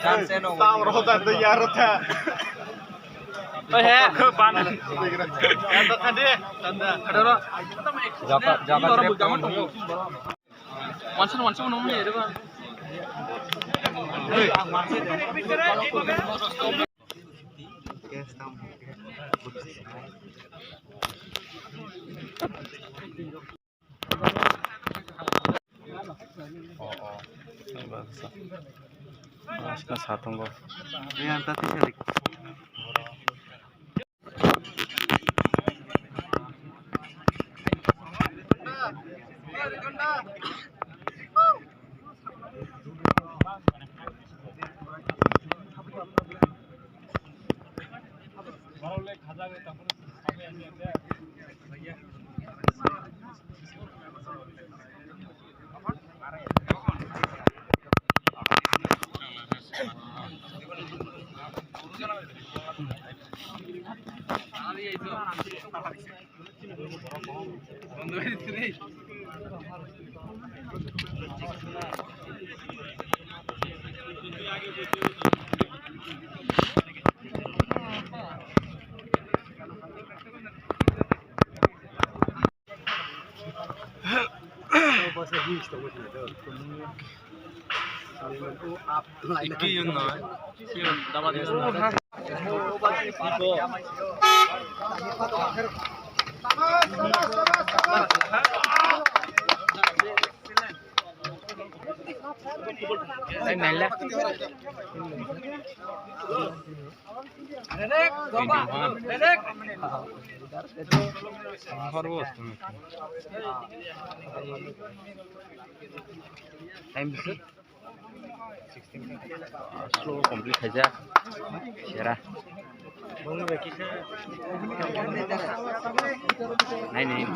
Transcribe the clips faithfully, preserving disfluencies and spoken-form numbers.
Tang rota de yar rota. Oi he, ban. Tanda tadi, tanda. Ada ro. Jaka, jaka trip. Wansan, wansan, nong ni, ada. Oh, oh. Ini bahasa. Mas ka satung ko. Yang tadi sedik. Time bisu? Slow complete khaijak. Sera. Nai, nai, nai.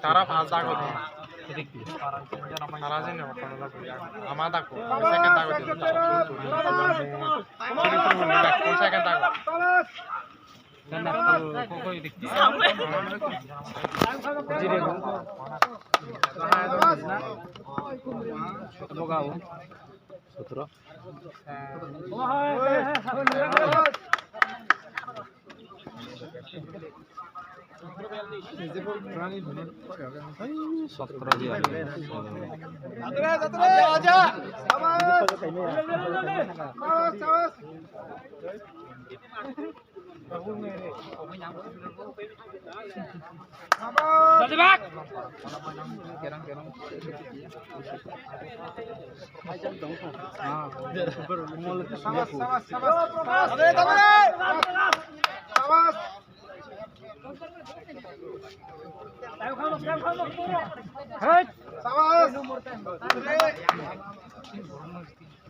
Tara phal dago. Tara jini hokono dago. Ama dago. Second dago. Second dago. Sotro. Sotro dia.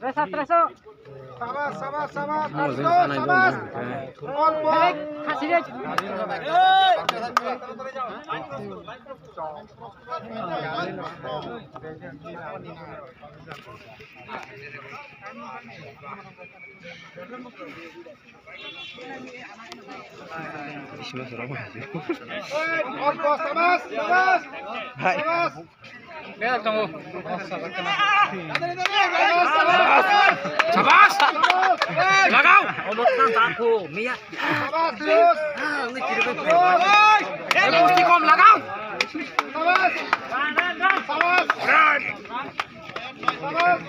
Resa, resa. Sabas, sabas, sabas. Sabas. Sabas, sabas, sabas. Hai. Sabas. Sabas! Lagao! Sabas, dos! Sabas, dos! Eh, gusti kom, lagao! Sabas! Sabas! Sabas!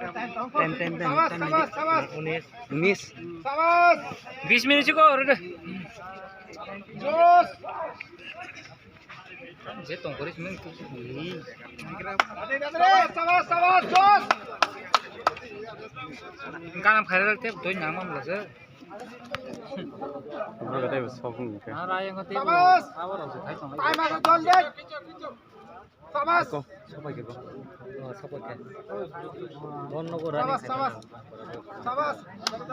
Time, time, time, time. Sabas, sabas! Unis. Unis. Sabas! Bis minit cukup, udah. Dos! Je tongkori sini. Sabas, sabas, sabas, dos. Kanam khairel tep doi nama belase. Bro, kata ibu sopung ke. Sabas. Time ada jol deh. Sabas. Ko, sopai ke, bro. Oh, sopai ke. Bon no go running. Sabas, sabas. Sabas.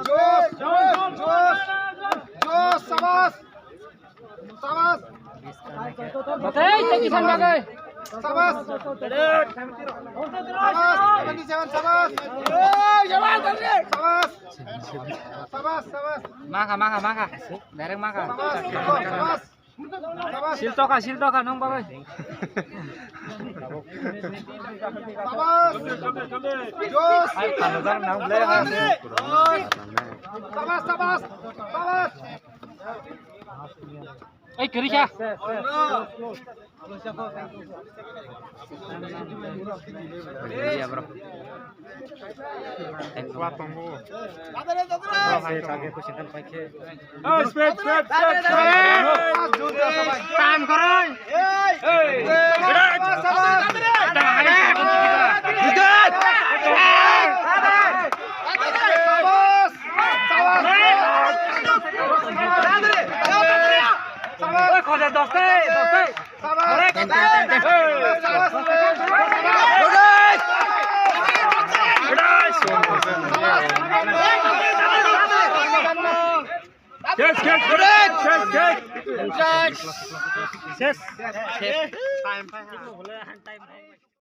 Jos, jos, jos. Jos, sabas. Sabas. Batai, teki san batai. Sabas. Sabas, seventy seven, sabas. Sabas. Sabas, sabas. Maka, maka, maka. Direct maka. Sabas, sabas. Sil toka, sil toka, nong babai. Sabas. Jos. Sabas, sabas. Sabas. Ei, kerja. Iya, bro. Time koroi. Oi, khoja, doste, doste. Catch, catch, catch, catch, catch. Yes.